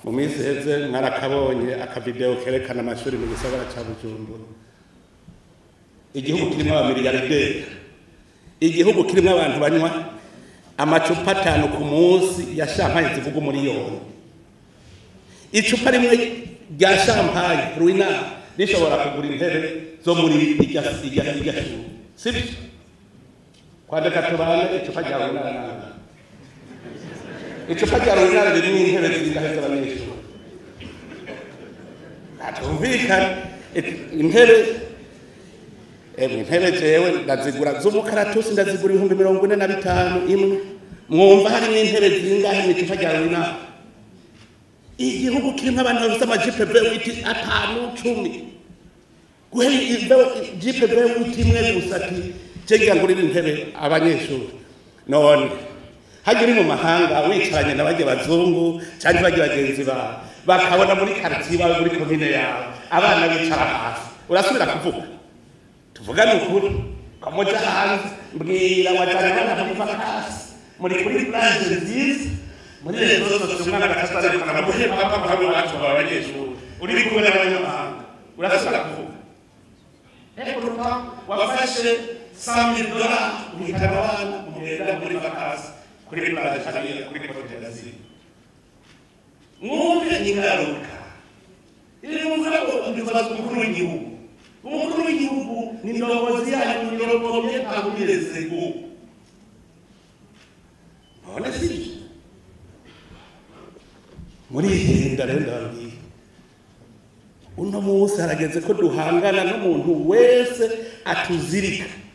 Mu minsi iheze mwarakabonye akavideo kerekana amashuri mu gisagara ca Bujumbura. Igihugu kirimo abamiliyarderi, igihugu kirimo abantu banywa amacupa 5 ku munsi ya champagne zivuga umuriyoni. Icupa rimwe rya champagne ruina rishobora kugura intebe zo muri irya shuri, sibyo? Kwandika tubane icupa rya ruina, icupa rya ruina ririmo intebe zingahe z'abanyeshuri? Atumvikana intebe. Emwe intebe jewe ndazigura z'umukaratusi, ndazigura 45,000 imwe. Mwumva harimo intebe zingahe mu icupa rya ruina? Igihugu kirimo abantu bafite amajipe V8 5 10, guhera jipe V8 imwe gusa ati je ngurira intebe abanyeshuri. None hajya uri mu mahanga wicaranye n'abajya bazungu cyangwa bajya bagenzi bawe, bakabona muri quartier bawe, muri commune yawe abana bicara hasi, urasubira kuvuga? Tuvugane ukuri, kamoja hanze mbwira wajyanye abana muri vacances, muri kuri plage nziza, muri rezo zose, umwana akazarukana muhe papa hamwe wacu abanyeshuri, uri kumwe n'abanyamahanga, urasubira kuvuga? Eko wafashe $100,000 uhitana abana umugenda muri vacances kuri plage hariya kuri Côte d'Azur. Mwumve ingaruka iri mwumva ko ndibaza umukuru w'igihugu. Umukuru w'igihugu ni ndongozi yanyu, ni ndongozi ntabwo none si muri henda. Rero ndababwiye, uno munsi harageze ko duhangana n'umuntu wese atuzirika.